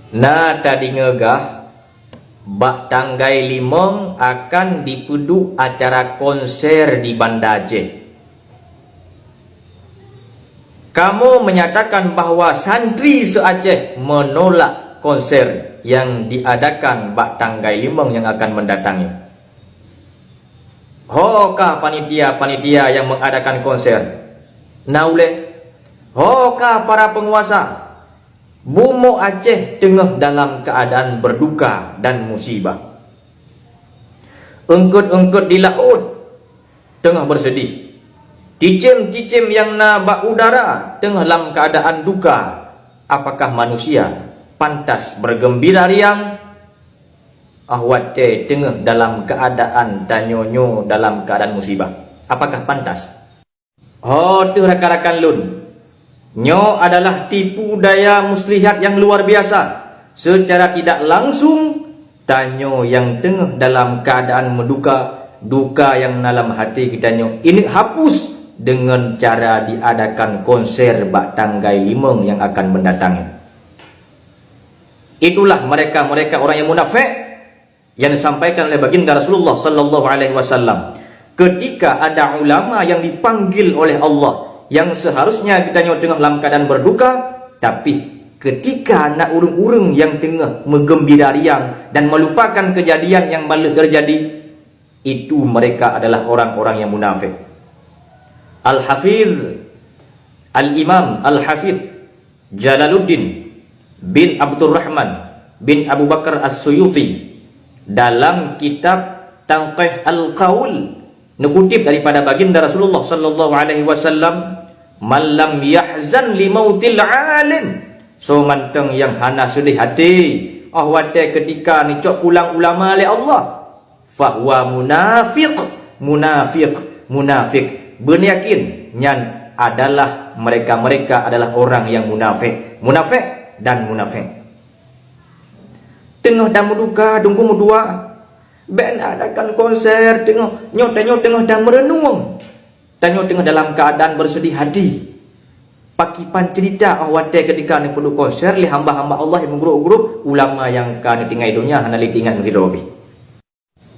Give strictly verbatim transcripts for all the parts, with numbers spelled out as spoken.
Na tadeungoe gah, bak tanggai limong akan dipeuduek acara konser di Banda Aceh. Kamoe menyatakan bahwa santri se-Aceh menolak konser yang diadakan bak tanggai limong yang akan mendatang nyoe. Ho ka panitia-panitia yang mengadakan konser? Na ulée? Ho ka para penguasa? Bumoe Aceh teungoh dalam keadaan berduka dan musibah. Eungkot-eungkot di laôt teungoh bersedih. Cicém-cicém nyang na bak udara teungoh lam keadaan duka. Apakah manusia pantas bergembira riang, oh watée teungoh dalam keadaan tanyoe nyoe dalam keadaan musibah? Apakah pantas? Ho teuh rakan-rakan lôn, nyoe adalah tipu daya muslihat nyang luar biasa. Seucara tidak langsung, tanyoe nyang teungoh dalam keuadaan meuduka, duka nyang na lam até geutanyoe ineuk hapus deungon cara diadakan konser bak tanggai limong nyang akan mendatang. Itulah mereka-mereka orang yang munafik yang disampaikan oleh Baginda Rasulullah sallallahu alaihi wasallam. Ketika ada ulama yang dipanggil oleh Allah, yang seharusnya geutanyoe teungoh lam keadaan berduka, tapi ketika na ureuëng-ureuëng yang teungoh meugeumbira riang dan melupakan kejadian yang baru terjadi, itu mereka adalah orang-orang yang munafik. Al-Hafidh Al-Imam Al-Hafidh Jalaluddin bin Abdurrahman bin Abu Bakar As-Suyuti dalam kitab Tanqih Al-Qaul neukutip daripada Baginda Rasulullah sallallahu alaihi wasallam, "Man lam yahzan li mautil alim," soe mantong nyang hana seudeh até, oh watée keutika neucok pulang ulama lé Allah, "Fahuwa munafiq, munafiq, munafiq." Beuneuk yakin, nyan adalah, mereka-mereka adalah orang yang munafik. Munafik dan munafik. Teungoh tameuduka, teungoh meuduka, bék adakan konser, teungoh, nyoe tanyoe teungoh tameureunung. Tanyoe teungoh dalam keadaan bersedih hati. Pakiban cerita, oh watée keutika neupeuduek konser lé hamba-hamba Allah nyang meugrôp-grôp, ulama nyang ka neutinggai donya hana lé teuingat meusidroe pih.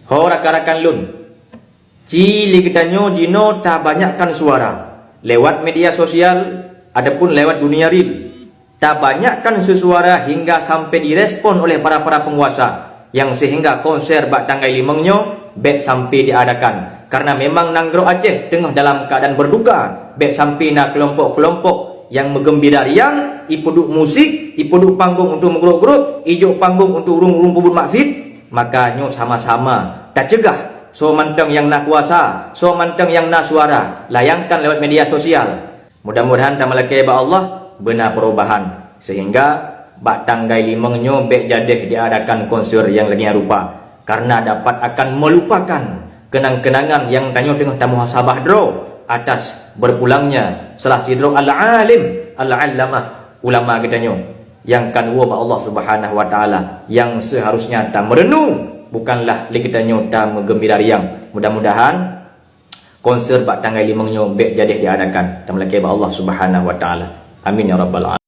Ho rakan-rakan lôn, ci lé geutanyoe jinoe tabanyakkan suara lewat media sosial ataupun lewat dunia real. Tabanyakkan seusuara hingga sampai direspon oleh para-para penguasa, yang sehingga konser bak tanggai limong nyoe bék sampai diadakan. Karena memang nanggroe Aceh teungoh dalam keadaan berduka, bék sampai na kelompok-kelompok yang meugeumbira riang, ipeuduek musik, ipeuduek panggong untuk meugrôp-grôp, ijok panggong untuk ureuëng-ureuëng peubuet maksiet, maka nyoe sama-sama tacegah. Soe mantong nyang na kuasa, soe mantong nyang na suara, layangkan lewat media sosial. Mudah-mudahan tameulakée bak Allah beuna perubahan, sehingga bak tanggai limong nyoe bék jadeh diadakan konser nyang lagée nyan rupa, karena dapat akan melupakan kenang-kenangan nyang tanyoe teungoh tamuhasabah droe atas berpulangnya salah sidroe al-alim, al-allamah, ulama geutanyoe nyang ka neuwoe bak Allah Subhanahu wa Taala, nyang seuharusnya tameureunung, bukanlah lé geutanyoe tameugeumbira riang. Mudah-mudahan konser bak tanggai limong nyoe bék jadeh diadakan. Tameulakée bak Allah Subhanahu wa Taala. Amin ya rabbal alamin.